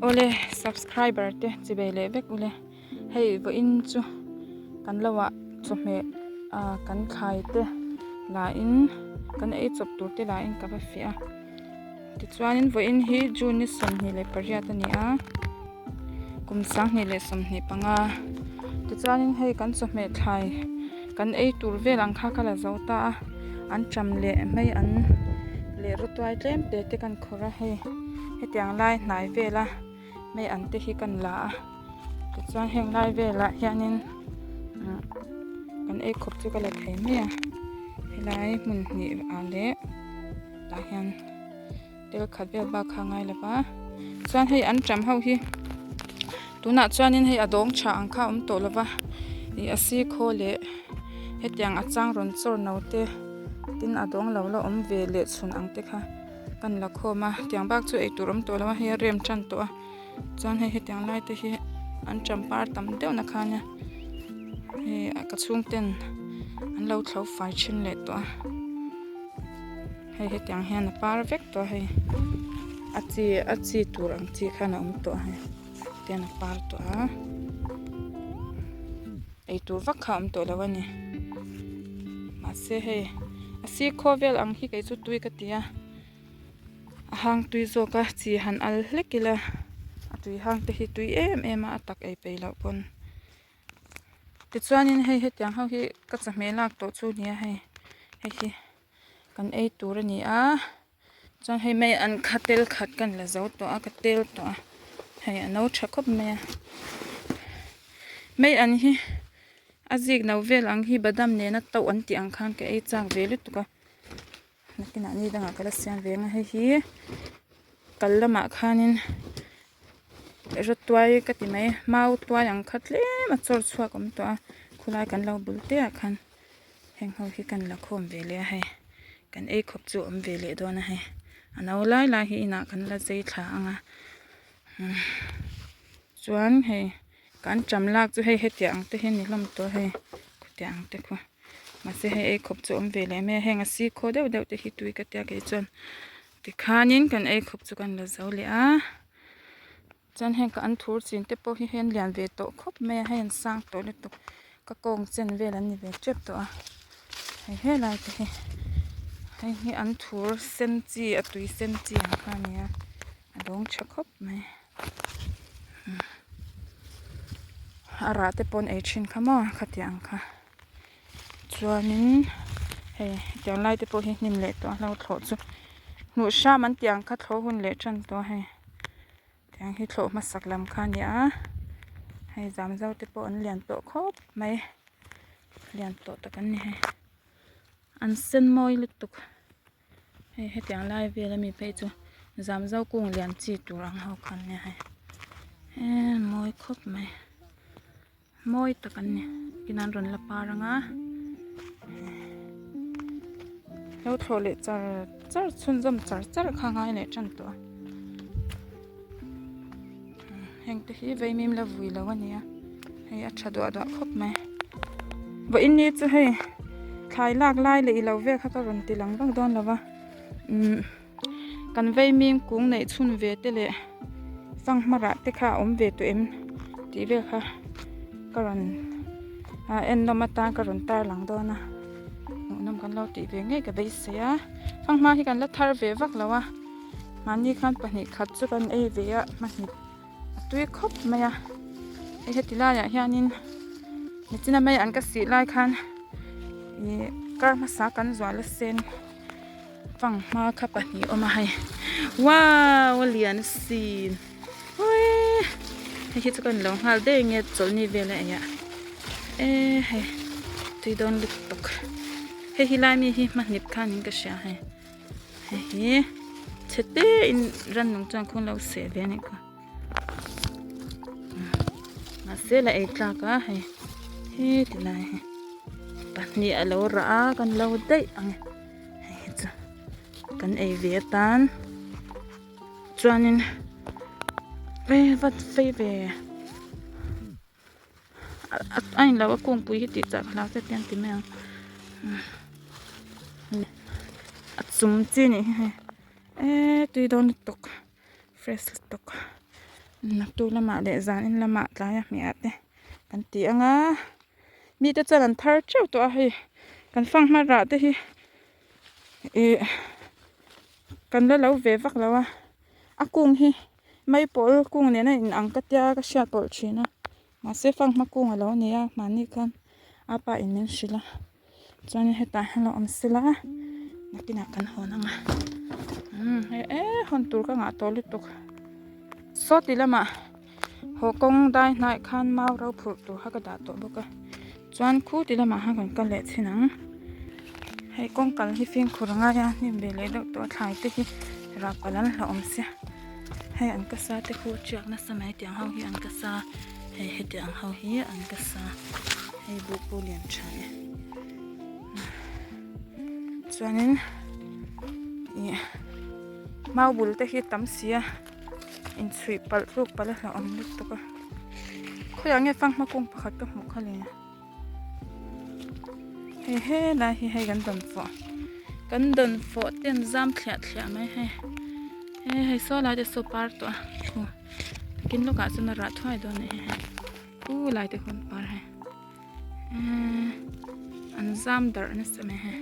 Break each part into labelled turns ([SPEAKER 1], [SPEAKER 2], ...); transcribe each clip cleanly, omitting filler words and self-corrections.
[SPEAKER 1] Awle subscriber te chibei leh vek ule hei vawiin chu kan lo ah chawhmeh ah kan thlai te la in kan ei chawp tur te la in ka va fiah a tichuanin vawiin hi june ni 28 a ni a kum 2025 tichuanin hei kan chawhmeh thlai kan ei tur vel ang kha ka la zo ta a an ṭam leh mai an leh rawtuai tlem te te kan khawrh a hei hetiang lai hnai vela mai an te hi kan la a tichuan heng lai velah hianin ah kan ei khawp chu ka la thei mai a helai hmun hnih ah leh tah hian tel khat vel bak kha a ngai lo va chuan hei an ṭam ho hi tunah chuanin hei a dawng tha ang kha a awm tawh lo va ih a sikhaw leh hetiang a chang rawn chawr no te tin a dawng lo la awm ve leh chhun ang te kha kan la khawm a tiang bak chu eitur awm tawh lo a hei a rem tan tawh a chuan hei hetiang lai te hi an ṭam par tam deuh na khan a hei ka chhung ten an lo thlo fai thin leh tawh a hei hetiang hian a par vek tawh a hei a chi a chi tur ang chi khan a awm tawh a hei tian a par tawh a eitur vak kha a awm tawh lo a ni mahse hei a sikhaw vel ang hi kei chu tui ka ti a a hang tui zawk a chi han al hlek ila a tui hang te hi tui em em a a tak ei peih loh pawn tichuanin hei hetiang ho hi ka chawhmeh lak tawh chu a ni a hei hei hi kan ei tur a ni a chuan hei mai an kha tel khat kan la zo tawh a ka tel tawh a hei a no tha khawp mai a mai an hi a zik no vel ang hi badam nena tauh an tih ang khan ka ei chak ve lutuk a nakinah ni dangah ka la siam ve ang a hei hi kal lamah khanin rawtuai ka ti mai mau tuai ang kha tlem a chawr chhuak awm tawh a khulai kan lo bul te ah khan. Heng ho hi kan la khawm ve leh a hei kan ei khawp chu a awm ve leh dawn a hei a no lai lai hi inah kan la zai thla ang a chuan hei kan ṭam lak chu hei hetiang ang te hi a ni hlawm tawh a hei khutiang ang te khu mahse hei ei khawp chu a awm ve leh mai a heng a sikhaw deuh deuh te hi tui ka tia kei chuan tikhanin kan ei khawp chu kan la zo leh a. Chuan heng ka an thur chin te pawh hi hei an lian ve tawh khawp mai a hei an sang tawh lutuk ka kawng chen vel an ni ve tep tawh a hei helai te hi hei hi an thur sen chi a tui sen chi ang kha a ni a a dawng tha khawp mai a rah te pawh an ei thin kha maw khatiang ang kha chuanin hei hetiang lai te pawh hi hnim leh tawh a hlo thlawh chu hnuh hram an tih ang kha thlawh hun leh tan tawh a hei. Tiang hi thlawh hmasak lam kha a ni a hei zam zo te pawh an lian tawh khawp mai lian tawh tak an ni hei an sen mawi lutuk hei hetiang lai vel ami phei chu zam zo kung lian chi tur ang ho kha an nia hei eee mawi khawp mai. Mawi tak an ni tin an rawn la par ang a lo thlawh leh char char chhunzawm char char kha ngai leh tan tawh a heng te hi vaimim la vui lo a ni a hei a tha duah duah khawp mai vawiin ni chu hei thlai lak lai leh ilo vel kha ka rawn ti lang vak dawn lo va umm. Kan vaimim kung neih chhun ve te leh fanghma rah te kha a awm ve tawh em tih vel kha ka rawn ah en nawm atan ka rawn tar lang dawn a hmuhnawm kan lo tih ve ngei ka beisei a fanghma hi kan la thar ve vak lo a mahni khan pahnih khat chu kan ei ve a hmahnih a tui khawp mai a hei heti laiah hianin nichina mai an ka sih lai khan ih kar hmasa kan zual a sen. Fanghma kha pahnih awm a hei wow a lian asin awii hei hi chu ka nilo nghal daih nge chawlhni vel a engah eee hei tui dawn lutuk hei hi lai mi hi hmahnip kha niin ka hria hei hei hi chhe te in rannung chuan khawn lo seh ve anih kha mahse la ei tlak a hei heti lai hi pahnih a lo rah a kan lo daih ang e hei hi chu kan ei ve atan chuanin vei vat vei ve a in lo a kungpui hi tih chah ka hlau tlat hian ti mai ang a chung chi nih hi hei eee tui dawn lutuk. Fresh lutuk. Naktuk lamah leh zanin lamah tlaia hmeh ah te kan ti ang a mite chuan an thar teuh tawh a hei kan fanghma rah te hi ih kan la lo ve vak lo a a kung hi maipawl kung nena in ang ka tia ka hriat pawlh thin a mahse fanghma kung a lo ni a mahni khan a pa in min hrilh a chuanin hetah hian lo awm sela nakinah kan hawn ang a umm hei eh hawn tur ka ngah tawh lutuk saw ti lamah haw kawng dai hnaiah khan mau ro phurh tur kha ka dah tawh bawk a chuan khu ti lamah khan kan kal leh chhin ang hei kawng kal hi fimkhur a ngai a hnim ve leh deuh tawh a thlai te hi rah palh an hlauhawm sia hei an kasa te khu a tiak nasa mai tiang ho hi an kasa hei hetiang ho hi an kasa. Hei buh pawh lian tha e chuanin ih mau bul te hi tam si a inchhuih palh tluk palh a hlauhawm lutuk a khawiah nge fanghma kung pakhat ka hmuh kha le hei helai hi hei kan dawn fawh kan dawn fawh te an zam thliah thliah mai hei he hei saw lai te saw par tawh a takin lawkah chuan a rah thuai dawn a ni hei. U lai te khawn par hei eee an zam darh nasa mai hei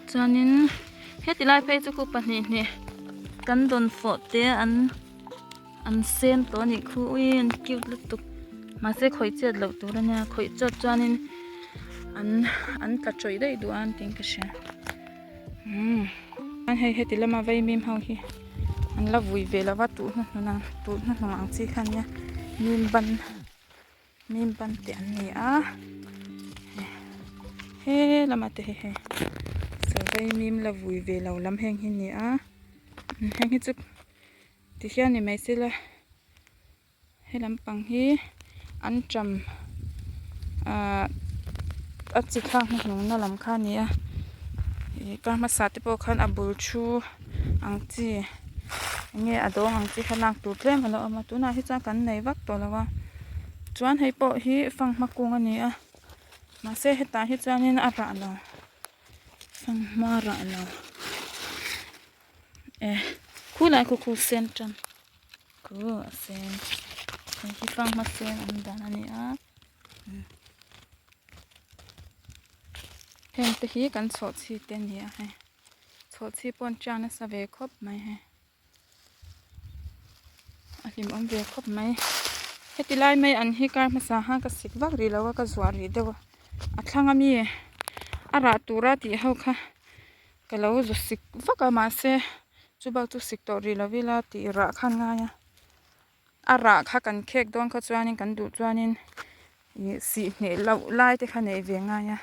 [SPEAKER 1] chuanin heti lai phei chu khu pahnih hnih kan dawn fawh te an an sen tawh a nih khu ui an cute lutuk mahse khawih chet loh tur a nia khawih chet chuanin an an tla tawih daih duh a an tiin ka hria. Umm hei heti lama vaimim ho hi an la vui ve lova tuh hnuhnun ang tuh hnuhnung ang chi kha ania mim ban mim ban te an ni a he lama te hi hei saw vaimim la vui ve lo lam heng hi a ni a heng hi chu ti hian ni mai sela. He lampang hi anṭam ahh a chi thlak hnuhnung na lam kha a ni a ih kar hmasa te pawh khan a bul thu ang chi eng nge a dawng ang chi kha lak tur tlem a lo awm a tunah hi chuan kan nei vak tawh lo a chuan hei pawh hi fanghma kung a ni a mahse hetah hi chuanin a rah lo fanghma rah lo eh khulai khu khu sen tan. Khu a sen hei hi fanghma sen an dan a ni a heng te hi kan chhawhchhi te a ni a hei chhawhchhi pawh an tiang nasa ve khawp mai hei a hlimawm ve khawp mai heti lai mai an hi kar hmasa khan ka sik vak rih lo a ka zuah rih deuh a a thlang ami a rah tura tih ho kha ka lo zu sik vak a mahse chu bak chu sik tawh rih lo ila tih rah khan ngai a a rah kha kan khek dawn kha chuanin kan duh chuanin ih sih hneh loh lai te kha neih ve ngai a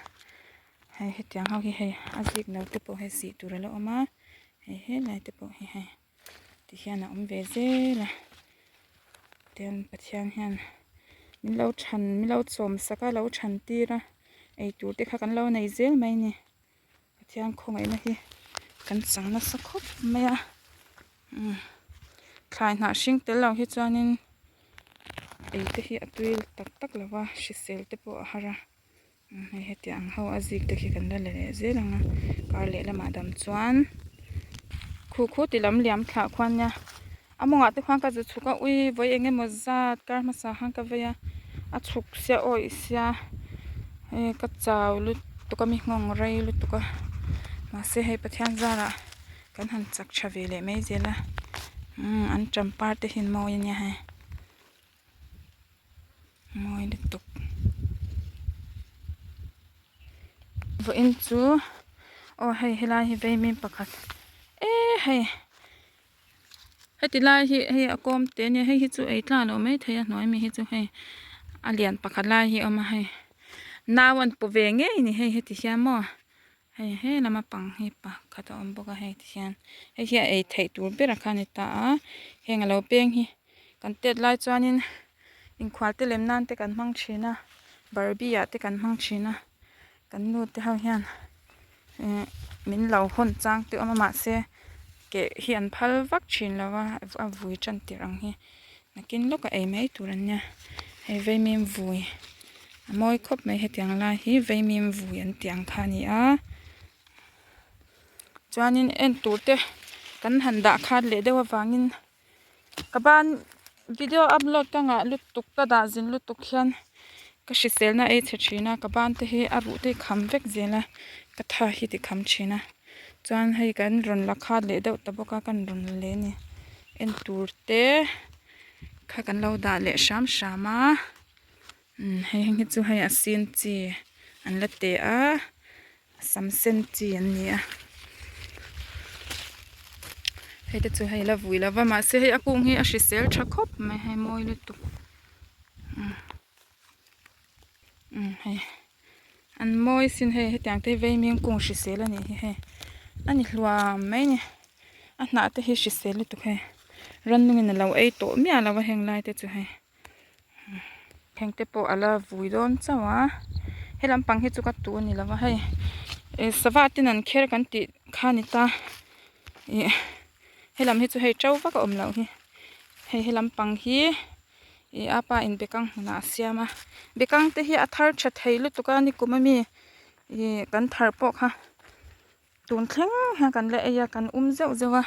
[SPEAKER 1] hei hetiang ho hi hei a zik lo te pawh hei sih tur a la awm a hei helai te pawh hi hei ti hian a awm ve zel a tin Pathian hian min lo than min lo chawm sak a lo than tir a eitur te kha kan lo nei zel mai a ni. Pathian khawngaihna hi kan chang nasa khawp mai a umm thlai hnah hring tel lo hi chuanin ei te hi a tui tak tak lo va hrisel te pawh a har a hei hetiang ang ho a zik te khi kan la la leh zel ang a kar leh lamah dam chuan khu khu ti lam liam thlah khuan nia a mawngah te khuan ka zu chhuk a ui vawi eng emaw zat kar hmasa khan ka vei a a chhuk sia awih sia hei ka chau lutuk a mi nghawng rei lutuk a mahse hei Pathian zarah kan han chak tha ve leh mai zel a umm an ṭam par te hi an mawi a nia hei mawi lutuk vawiin chu aw hei helai hi veimin pakhat eh hei. Heti lai hi hei a kawm te ania hei hi chu ei tla loh mai thei a hnuai mi hi chu hei a lian pakhat lai hi a awm a hei nau an paw ve ngei a ni hei heti hian maw hei he lama pang hi pakhat a awm bawk a hei ti hian hei hi a ei theih tur ber a kha a ni ta a heng a lo peng hi kan tet lai chuanin inkhual te lem nan te kan hmang thin a barbie ah te kan hmang thin a kan nu te ho hian Ehh min lo hawn chang te awm a mahse keh hi an phal vak thin lo a a vui tan tirh ang hi nakin lawk a ei mai tur an nia hei vaimim vui a mawi khawp mai hetiang lai hi vaimim vui an tih ang kha a ni a. Chuanin en tur te kan han dah khat leh deuh avangin ka ban video upload ka ngah lutuk ka dah zin lutuk hian ka hriselna ei chhe thin a ka ban te hi a ruh te hi kham vek zel a ka tha hi ti kham thin a chuan hei kan rawn la khat leh deuh ta bawk a kan rawn la leh a ni en tur te kha kan lo dah leh hram hram a umm hei hi chu hei a sin chi an la teh a. Sam sen chi an ni a hei te chu hei la vui lova mahse hei a kung hi a hrisel tha khawp mai hei mawi lutuk umm umm hei an mawi sin hei hetiang te hi vei ming kung hrisel a nih hi hei a ni hluam mai a ni a hnah te hi hrisel lutuk hei rannungin a lo ei tawh miah lo a heng lai te chu hei. Heng te pawh a la vui dawn chauh a he lampang hi chu ka tu a ni lo va hei ih sava ten an kher kan tih kha a ni ta ih he lam hi chu hei to vak a awm loh hi hei he lampang hi ih a pa in bekang hmunah a siam a bekang te hi a thar tha thei lutuk a nikum ami ih kan thar pawh kha. Tun thleng hian kan la ei a kan um zeuh zeuh a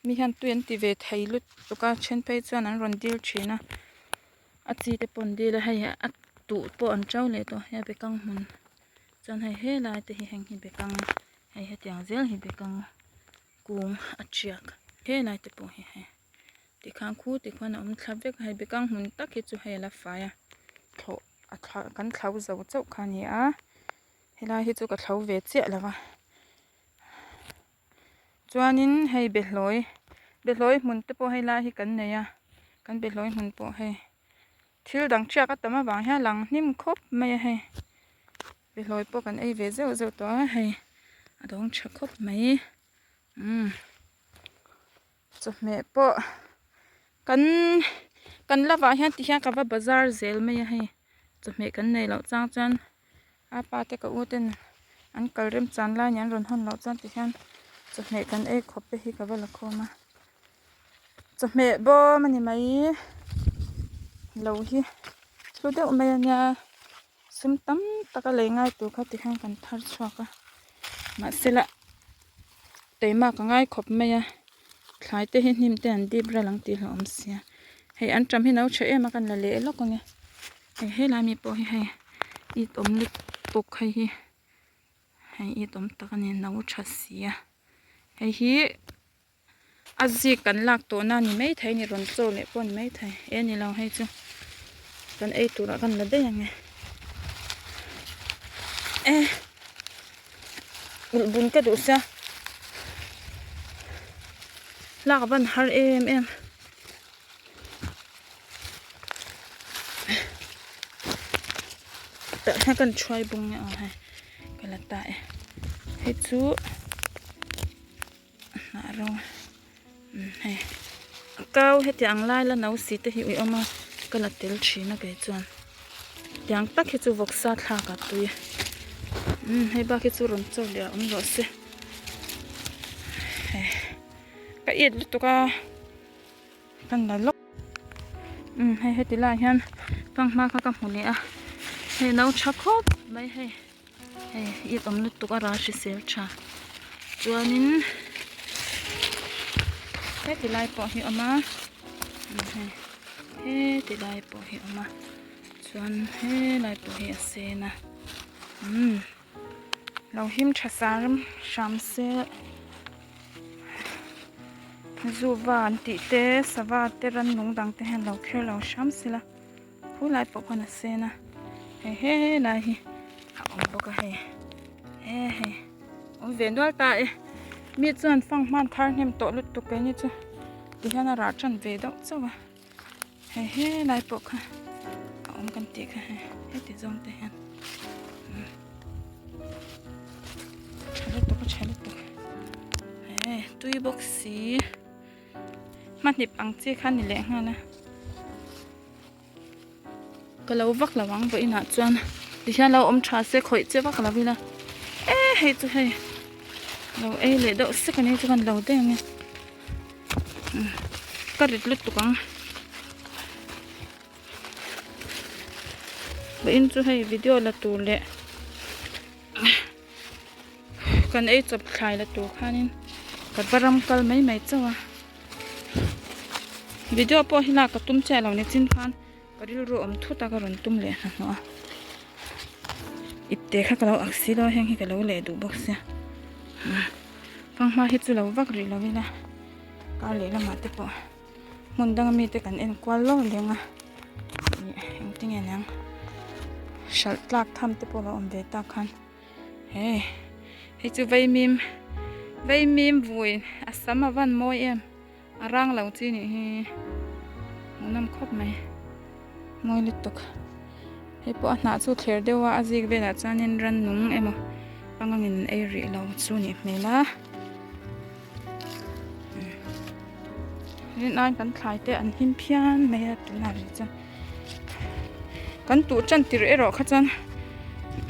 [SPEAKER 1] mi hian tui an ti ve thei lutuk a then phei chuan an rawn dil thin a a chi te pawh an dil a hei a tuh pawh an to leh tawh hei a bekang hmun chuan hei helai te hi heng hi bekang hei hetiang zel hi bekang kung a tiak helai te pawh hi hei tikhan khu tikhuan a awm thla vek a hei bekang hmun tak hi chu hei a la fai a thlawh a thla kan thlo zo chauh kha a ni a. Helai hi chu ka thlo ve chiah lo va chuanin hei behlawi behlawi hmun te pawh hei lai hi kan nei a kan behlawi hmun pawh hei thil dang thiak a tam avang hian a lang hnim khawp mai a hei behlawi pawh kan ei ve zeuh zeuh tawh a hei a dawng tha khawp mai umm chawhmeh pawh kan kan lovah hian tihian ka va bazar zel mai a hei chawhmeh kan neih loh chang chuan. A pa te ka u ten an kal rem chan lai nen an rawn hawn loh chuan tihian chawhmeh kan ei khawp te hi ka va la khawm a chawhmeh bawm a ni mai lo hi hlu deuh mai a nia sum tam tak a lei ngai tur kha tihian kan thar chhuak a mahse lah keimah ka ngai khawp mai a thlai te hi hnim te an dip ral ang tih hlauhawm sia hei an ṭam hi no ṭha em a kan la leh lawk ang e. Hei helai mi pawh hi hei it awm lutuk hei hi hei it awm tak a ni no tha si a hei hi a zik kan lak tawh na a ni maithei a ni rawn chaw leh pawh a ni maithei e ni lo hei chu kan ei turah kan la daih ang e e ulh bun ka duh sia lak a van har em em. Tah hian kan thuai bawng nge aw hei ka la ta e hei chu hnah ro umm hei kau heti ang lai la no si te hi ui awm a ka la tel thin a kei chuan tiang tak hi chu vawksa thlak a tui umm hei bak hi chu rawn chaw leh a awm rawh se hei ka it lutuk a. Kan la lawk umm hei heti lai hian fanghma kha ka hmu leh a hei no tha khawp mai hei hei it awm lutuk a ral hrisel tha chuanin heti lai pawh hi a awm a hei heti lai pawh hi a awm a chuan helai pawh hi a sen a umm. Lo him tha sar hram se zuva an tih te sava te rannung dang te hian lo kher lo hram se la khu lai pawh khawn a sen a hei he lai hi a awm bawk a hei e hei awm ve nual ta e mi chuan fang hman thar hnem tawh lutuk keini chu tihian a rah tan ve deuh chauh a. Hei helai pawh kha a awm kan tih kha hei heti zawng te hian tha lutuk a tha lutuk he tui bawk si hmahnip ang chi kha ni leh nghal a ka lo vak lo ang vawiinah chuan tihian lo awm tha se khawih che vak lo ila e hei chu hei lo ei leh deuh sek a ni chu kan lo daih ang e. Ka rit lutuk ang. Vawiin chu hei video la tur leh kan ei chawp thlai la tur khanin. Ka va ram kal mai mai chauh a. Video pawh hi lak ka tum chiah lo ni chin khan ka rilru awm thut a ka rawn tum leh hnahnawh a. Ipte kha ka lo ak si lo a heng hi ka lo leh duh bawk sia. Fanghma hi chu lo vak rih lo ila kar leh lamah te pawh hmun danga mite kan en kual lo leng a ih engtinge niang hralh tlak tham te pawh a lo awm ve tak khan hei hei chu vaimim vaimim vui a sam a van mawi em a rang lo chi nih hi hmuhnawm khawp mai mawi lutuk hei pawh a hnah chu thler deuh a a zik velah chuanin rannung emaw pangangin an ei rih lo chu nih hmel a. Rinaiin kan thlai te an hlim phian mai a tunah rih chuan kan tuh tan tirh erawh kha chuan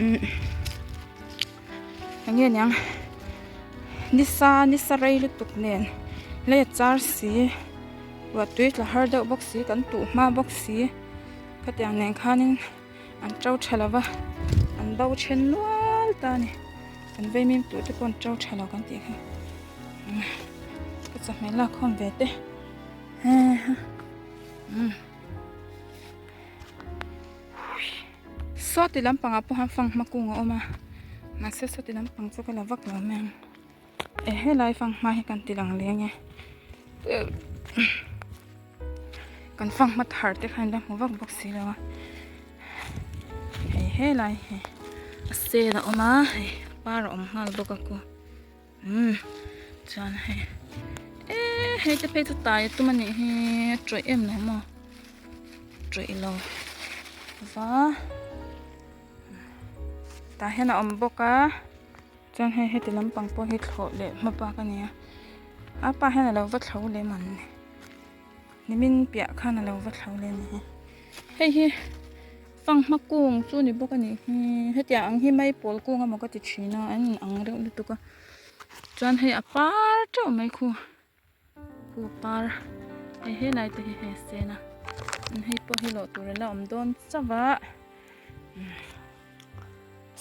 [SPEAKER 1] umm eng nge niang nisa nisa rei lutuk nen lei a char si ruahtui tla har deuh bawk si kan tuh hma bawk si khatiang nen khanin. An to tha lo va, an bo then nual ta a ni. Kan veimim tur te pawh an to tha lo kan tih kha. Ka chawhmeh lak khawm ve te. Sawti lampangah pawh han fanghma kung a awm a, mahse sawti lampang chu ka la vak lo mai ang. E helai fanghma hi kan ti lang leng e. Kan fanghma thar te khan la hmu vak bawk si lo a. Hei helai hi a sel a awm a hei a par a awm nghal bawk a ku. Umm chuan hei e hei te phei chu tai a tum a nih hi a tawih em lo maw tawih lo va tah hian a awm bawk a. Chuan hei heti lampang pawh hi thlawh leh hma bak a ni a a pa hian a lo va thlo leh man ni nimin piah khan a lo va thlo leh a ni hi hei hi fanghma kung chu ni bawk a nih hi hetiang ang hi maipawl kung emaw ka ti thin a an in ang reuh lutuk a chuan hei a par teuh mai khu khu par hei helai te hi hei a sen a hei pawh hi lawh tur a la awm dawn chauh a.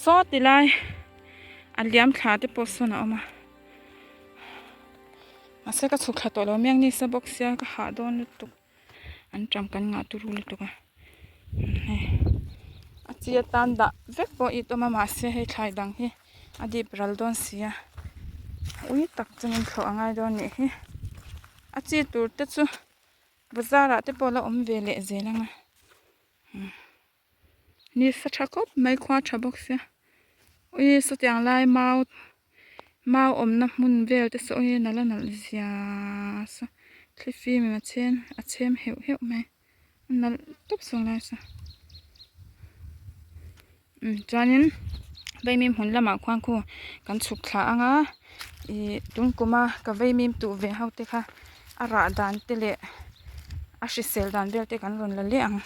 [SPEAKER 1] Saw ti lai a liam thla te pawh sawn a awm a mahse ka chhuk thla tawh lo miang nisa bawk sia ka hah dawn lutuk an ṭam kan ngah turu lutuk a hei a chi atan dah vek pawh it awm a mahse hei thlai dang hi a dip ral dawn si a ui tak chungin thlawh a ngai dawn nih hi a chi tur te chu bazar ah te pawh a la awm ve leh zel ang a. Nisa tha khawp mai khua tha bawk sia ui sawtiang lai mau mau awmna hmun vel te saw hi nalh a nalh zia saw thlifim in a chhem a chhem heuh heuh mai a nalh tawp saw lai saw umm chuanin vaimim hmun lamah khuan khu kan chhuk thla ang a ih tun kuma ka vaimim tuh ve ho te kha a rah dan te leh a hrisel dan vel te kan rawn la leh ang.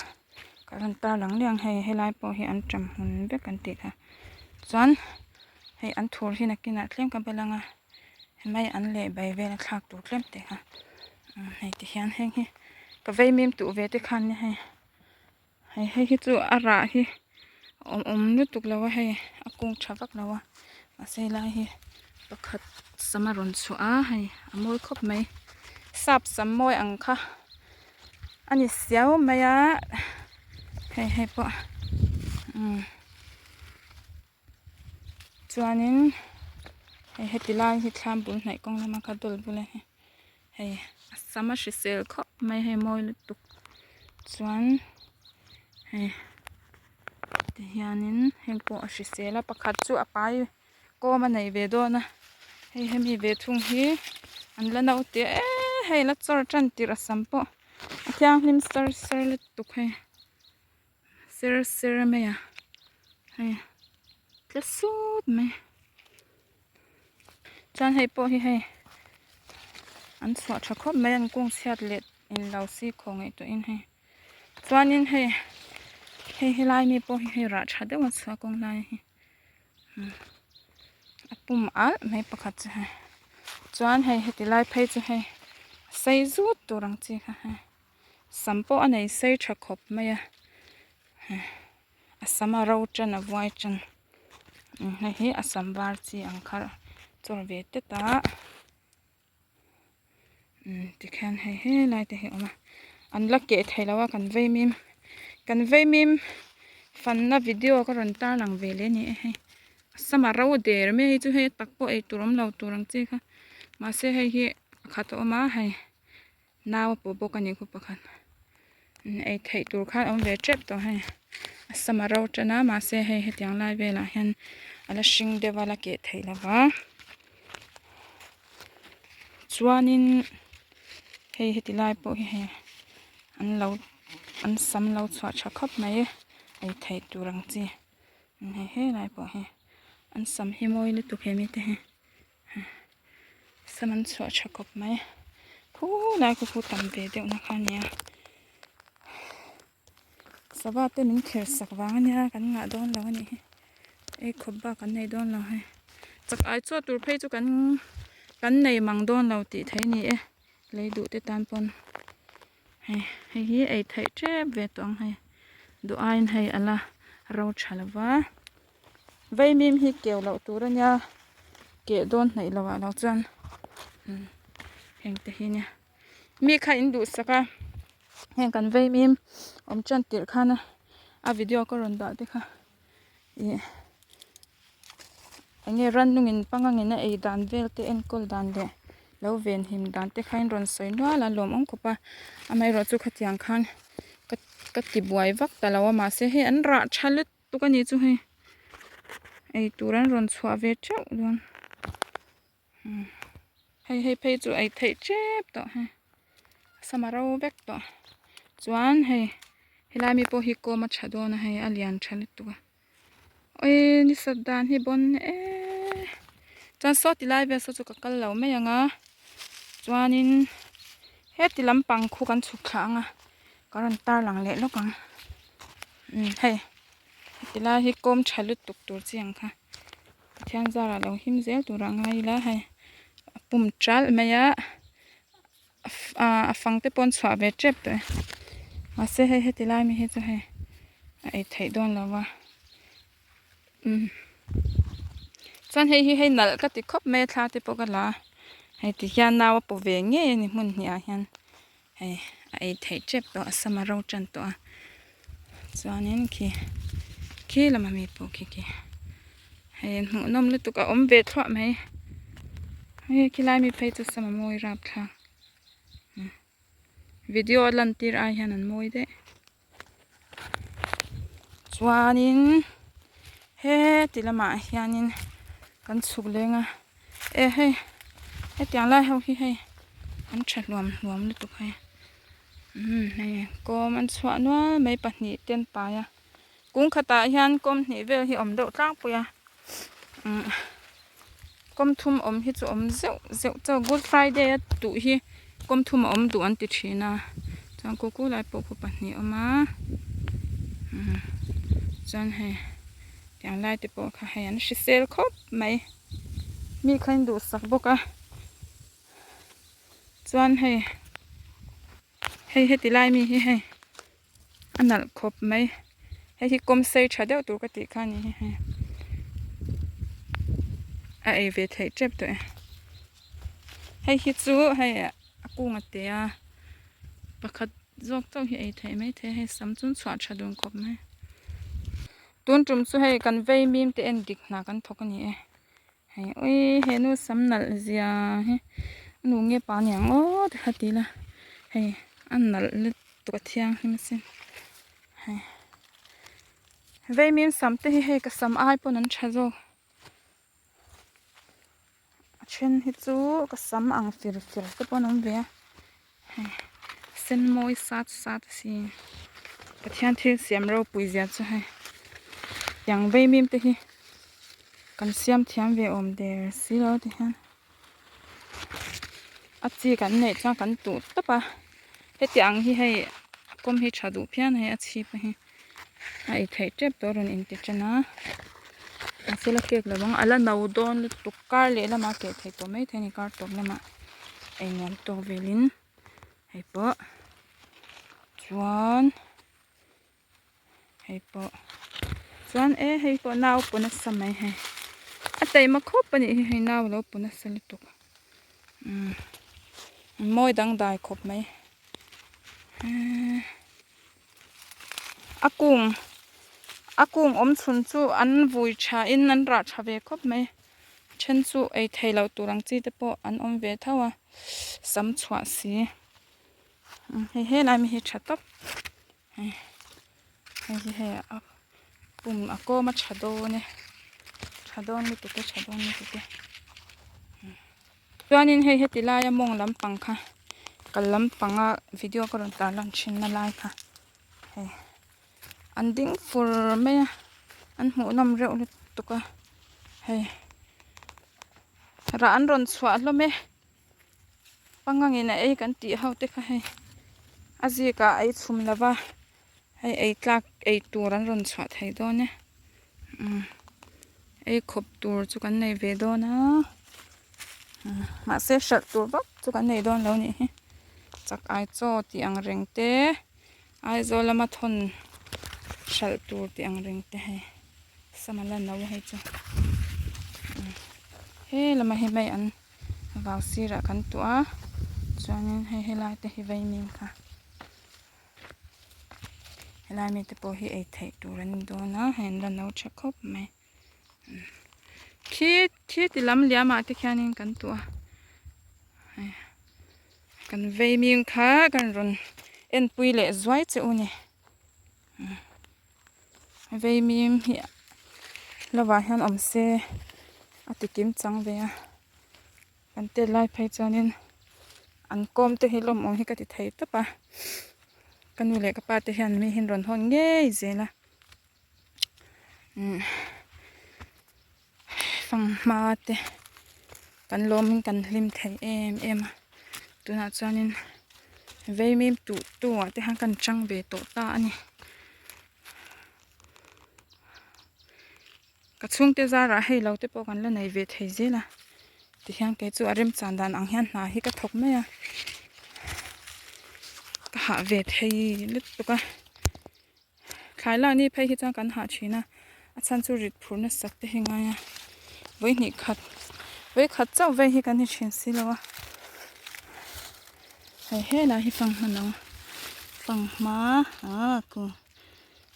[SPEAKER 1] Ka rawn tar lang leh ang hei helai pawh hi an ṭam hmun vek an tih kha chuan hei an thur hi nakinah tlem ka bel ang a hemai an leh bai vel a thlak tur tlem tih kha hei ti hian heng hi ka vei mim tuh ve te khan nia hei hei hei hi chu a rah hi a awm awm lutuk lo a hei a kung tha vak lo a mahse helai hi pakhat sam a rawn chhuah a hei a mawi khawp mai sap sam mawi ang kha. A ni siau mai a hei hei pawh umm chuanin hei heti lai hi thlam bul hnaih kawng lama kha dawlh bula hi hei a sam a hrisel khawp mai hei mawi lutuk chuan hei ti hianin heng pawh a hrisel a pakhat chu a pai kawm a nei ve dawn a hei hemi ve thung hi an la naute eee hei la chawr tan tirh a sam pawh a thianghlim sar sar lutuk hei ser ser mai a hei tle sut mai chuan hei pawh hi hei an chhuah tha khawp mai an kung chhiat leh inlo si khaw ngaihtuahin hei. Chuanin hei hei helai mi pawh hi hei rah tha deuh a chhuah kawng lai hi a pum alh mai pakhat chu hei chuan hei heti lai phei chu hei a sei zut tur ang chi kha hei sam pawh a nei sei tha khawp mai a a sam a ro tan a vuai tan hei hi a sam var chi ang kha chawr ve tet a. Umm tikhian hei helai te hi a awm a an la keh thei lo a kan vei mim kan vei mim fanna video ka rawn tar lang ve leh a ni e hei a sama ro der mai hi chu hei a tak pawh eitur awm lo tur ang chi kha mahse hei hi pakhat a awm a hei nau a pawh bawk a ni khaw pakhat ei theih tur khan a awm ve tep tawh hei a sama ro tan a mahse hei hetiang lai velah hian a la hring deuh a la keh theih lo va. Chuanin hei heti lai pawh hi hei an lo an sam lo chhuah tha khawp mai ei theih tur ang chi hei helai pawh hi an sam hi mawi lutuk he mite hi sam an chhuah tha khawp mai khulai khu khu tam ve deuh na kha a nia sava te min kher sak vang a nia kan ngah dawn lo a nih hi ei khawp bak kan nei dawn lo hei chak ai chaw tur phei chu kan kan nei mang dawn lo tih theih a ni e lei duh te tan pawn hei hei hi ei theih tep ve tawh ang hei duh aiin hei a la ro tha lo va vaimim hi keu loh tur a nia keh dawn hnaih loh ah lo chuan heng te hi nia mi kha in duhsak a. Heng kan vei mim awm tan tirh khan a a video ka rawn dah te kha ih eng nge rannungin pangangin a ei dan vel te enkawl dan leh lo venhim dan te kha in rawn sawi nual a lawm awm khawp a amaherawh chu khatiang khan ka ka ti buai vak ta lo a mahse hei an rah tha lutuk a nih chu hei ei tur an rawn chhuah ve teuh dawn. Hei hei phei chu ei theih tep tawh hei sama ro vek tawh chuan hei helai mi pawh hi kawm a tha dawn a hei a lian tha lutuk a awii ni sat dan hi bawn eee chuan saw ti lai vel saw chu ka kal lo mai ang a chuanin heti lampang khu kan chhuk thla ang a ka rawn tar lang leh lawk ang umm hei heti lai hi kawm tha lutuk tur chi ang kha. Pathian zarah lo him zel turah ngai ila hei a pum ṭalh mai a a fang te pawh an chhuah ve ṭep tawh e mahse hei heti lai mi hi chu hei a ei theih dawn lo va umm chuan hei hi hei nalh ka ti khawp mai a thla te pawh ka la a hei ti hian nau a paw ve ngei a ni hmun hnih ah hian hei a ei theih ṭep tawh a sama ro ṭan tawh a chuanin khi khi lama mi pawh khi khi hei hmuh nawm lutuk a awm ve thluah mai hei khilai mi phei chu sama mawi rap thlak video a lan tir ai hian an mawi daih chuanin heti lamah hianin kan chhuk leng a e hei hetiang lai ho hi hei an tha hluam hluam lutuk hei umm hei kawm an chhuah nual mai pahnih te an pai a kung khatah hian kawm hnih vel hi awm deuh tlangpui a umm kawm thum awm hi chu awm zeuh zeuh chauh good friday a tuh hi kawm thum a awm duh an ti thin a chuan kuku lai pawh khu pahnih a awm a umm chuan hei tiang lai te pawh kha hei an hrisel khawp mai mi kha in duhsak bawk a chuan hei hei heti lai mi hi hei. A nalh khawp mai hei hi kawm sei tha deuh tur ka tih kha a ni hi hei a ei ve theih tep tawh e hei hi chu hei a kung a te a pakhat zawk chauh hi ei theih mai thei a hei sam chu chhuah tha dun khawp mai tun tum chu hei kan vei mim te en dik hna kan thawk a ni e hei ui he nu sam nalh zia hi a nu nge pa niang aw ti kha ti ila hei a nalh lutuk a thianghlim asin hei vaimim sam te hi hei ka sam ai pawn an tha zawk a then hi chu ka sam ang fir fir te pawn an awm ve a hei sen mawi sat sat a si Pathian thil siam ropui zia chu hei tiang vaimim te hi kan siam thiam ve awm der si lo ti hian a chi kan neih chuan kan tuh tawp a heti ang hi hei a kawm hi tha duh phian a hei a chhip a hi a ei theih tep tawh a rawn inti tan a mahse la kek lo ang a la no dawn lutuk kar leh lamah a keh theih tawh maithei a ni kar tawp lamah ei nuam tawk velin hei pawh chuan hei pawh chuan e hei pawh nau paw nasa mai hei a taima khawp a nih hi hei nau alo paw nasa lutuk umm. Mawi dangdai khawp mai. A kung a kung awm chhun chu an vui tha in an rah tha ve khawp mai. Then chu ei thei loh tur ang chi te pawh an awm ve tho a sam chhuah si. Hei helai mi hi tha tawp hei hei hi hei a pum a kawm a tha dawn e tha dawn lutuk e tha dawn lutuk e. Chuanin hei heti laia mawng lampang kha kal lampanga video ka rawn tarlan thinna lai kha hei an ding fur mai a an hmuhnawm reuh lutuk a hei rah an rawn chhuah hlawm e pangangin a ei kan tih ho te kha hei a zikah a ei chhum lova hei ei tlak ei tur an rawn chhuah thei dawn e umm ei khawp tur chu kan nei ve dawn a mahse hralh tur vak chu kan nei dawn lo nih hi chak ai chaw tih ang reng te Aizawl lama thawn hralh tur tih ang reng te hei sama la no hei chu he lama hi hmei an vau sirah kan tuah a chuanin hei helai te hi vaimim kha. Helai mite pawh hi ei theih tur an ni dawn a hei an la no tha khawp mai khi khi ti lam liam ah te khianin kan tuah a hei kan vei ming kha kan rawn enpui leh zuai che u ni vei mim hi lovah hian awm se a ti kim chang ve a. Kan tel lai phei chuanin an kawm te hi lawm awm hi ka ti thei tawp a, ka nu leh ka pa te hian mi hi an rawn hawn ngei zel a, umm fanghma te kan lawmin kan hlim thei em em a, tunah chuanin vaimim tuh tu ah te khan kan chang ve tawh ta a ni. Ka chhungte zarah hei lo te pawh kan la nei ve thei zel a tihian kei chu a remchan dan ang hian hna hi ka thawk mai a ka hah ve thei lutuk a thlai lak ni phei hi chuan kan hah thin a a chhan chu rit phur nasa te hi ngai a vawihnih khat vawikhat chauh vei hi kan ni thin si lo a hei helai hi fanghma no fanghma ah ku.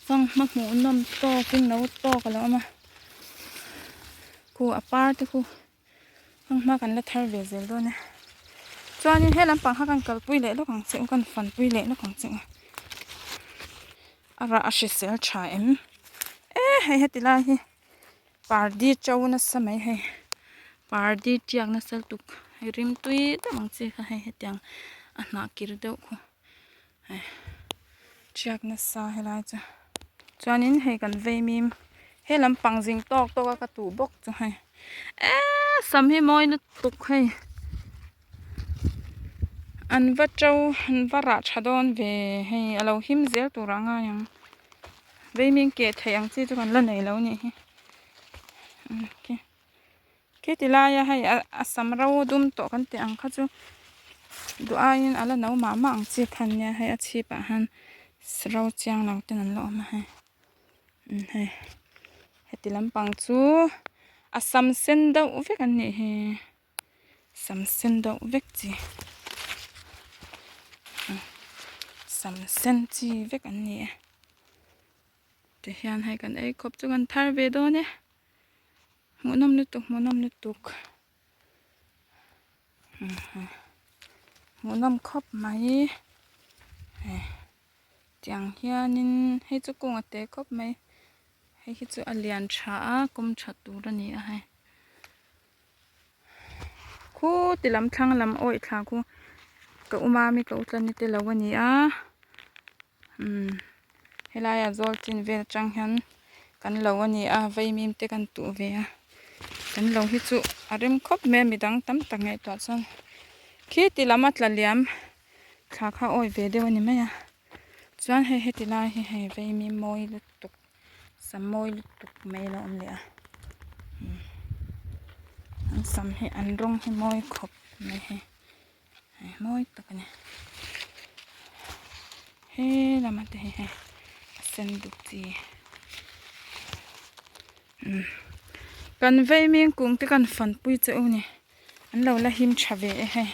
[SPEAKER 1] Fanghma hmuh nawm tawkin lo tawk a lo awm a khu a par te khu fanghma kan la thar ve zel dawn e chuanin he lampang kha kan kalpui leh lawk ang che u kan fanpui leh lawk ang che u a rah a hrisel tha em e hei heti lai hi pardi to nasa mai hei pardi tiak nasa lutuk hei rimtui deuh ang chi kha hei hetiang a hnah kir deuh khu. Hei ṭhiak nasa helai chu chuanin hei kan vei mim he lampang zing tawk tawk a ka tuh bawk chu hei eee sam hi mawi lutuk hei an va to an va rah tha dawn ve hei a lo him zel tur ah ngai ang vei mim keh theih ang chi chu kan la nei lo a nih hi Khiti laia hei a sam ro dum tawh kan tih ang kha chu duh aiin a la no mah mah ang chi kha nia hei a chhip ah hian ro chiang lo ten an la awm a hei umm hei heti lampang chu a sam sen deuh vek an nih hi sam sen deuh vek chi sam sen chi vek an ni e tihian hei kan ei khawp chu kan thar ve dawn e. Hmuhnawm lutuk hmuhnawm lutuk hmuhnawm khawp mai hei tiang hianin hei chu kung a te khawp mai hei hi chu a lian tha a kawm tha tur a ni a hei khuti lam thlang lam awih thla khu ka u mami ka u tlani te lo a ni a umm helai ah zawl chin vel atang hian kan lo a ni a vaimim te kan tuh ve a kan lo hi chu a rem khawp mai a midang tam tak ngaihtuah chuan khiti lam a tla liam thla kha a awi ve deuh a ni mai a chuan hei heti lai hi hei vaimim mawi lutuk sam mawi lutuk mai a lo awm leh a an sam hi an rawng hi mawi khawp mai hei. Hei mawi tak a ni he lama te hi hei a sen duk chi umm kan vei ming kung te kan fanpui che u ni an lo la him tha ve e hei.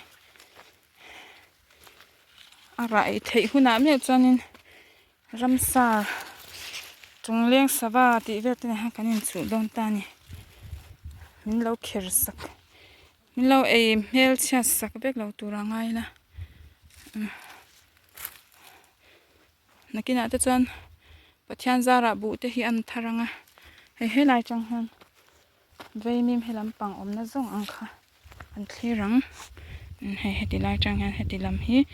[SPEAKER 1] A rah ei theih hunah meuh chuanin ramsa chungleng sava tih vel te nen khan kan inchuh dawn ta a ni. Min lo kher sak min lo ei hmelchhiat sak vek lo tur a ngai la. Nakinah te chuan Pathian zarah buh te hi an thar ang a, hei helai atang hian Vaimim he lampang awmna zawng ang kha an thlir ang. Hei heti lai atang hian heti lam hi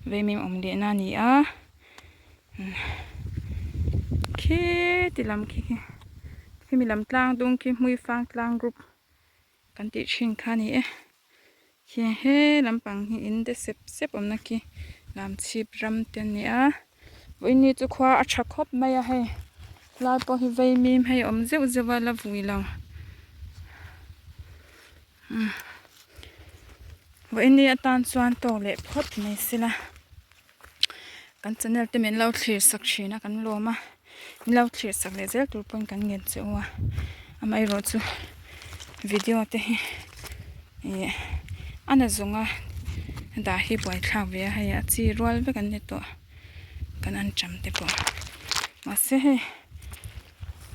[SPEAKER 1] Vaimim awm lehna a ni a, khiti lam khi khi khimi lam tlang dung khi Hmuifang tlang group kan tih thin kha a ni e. Khi he lampang hi in de sep sep awmna khi lamchhip ram te a ni a vawiin chu khua a tha khawp mai a hei lai pawh hi vei mim hei a awm zeuh zeuh a la vui lo vawiin atan chuan tawk leh phawt mai sela kan channel te min lo thlir sak thin a kan lawm a min lo thlir sak leh zel tur pawhin kan ngen che u a amaherawh chu video te hi ih a na zawnga dah hi buaithlak ve a hei a chi rual vek an ni tawh kan an cham te pawh mahse hei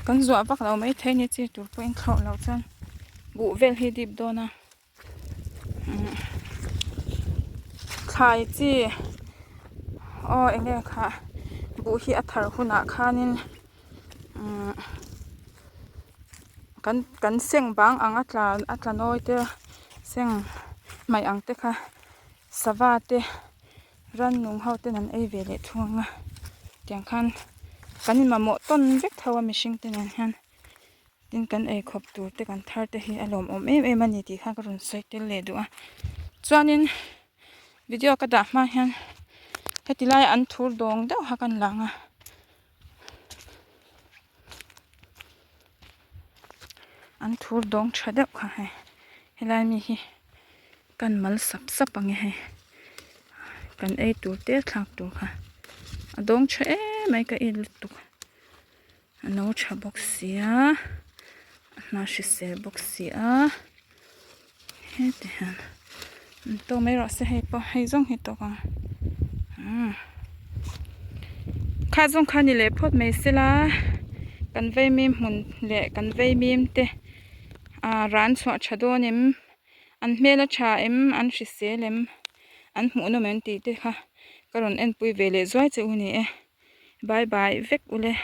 [SPEAKER 1] kan zuah vak lo maithei a ni chi tur pawhin thlawh loh chuan buh vel hi dip dawn a. Thlai chi aw eng nge kha buh hi a thar hunah khanin umm kan kan seng bang ang a tla a tla nawi te seng hmaih ang te kha sava te rannung ho ten an ei ve leh thung ang a tiang khan kan in mamawh tawn vek tho a mihring te nen hian. Tin kan eikhawp tur te kan thar te hi a lawmawm em em a ni tih kha ka rawn sawi tel leh duh a chuanin video ka dah hma hian heti lai an thur dawng deuh kha kan lang a an thur dawng tha deuh kha hei helai mi hi kan mal sap sap ang e hei kan ei tur te thlak tur kha a dawng tha em mai ka en lutuk. A no tha bawk sia a hma hrisel bawk si a heti hian an tawk mai rawh se hei pawh hei zawng hi tawk ang umm kha zawng kha ni leh phawt mai sela kan vaimim hmun leh kan vaimim te ah ran chhuah tha dawn em an hmel a tha em an hrisel em an hmuhnawm em tih te kha ka rawn enpui ve leh zuai che u ni e. Bye bye vek ule.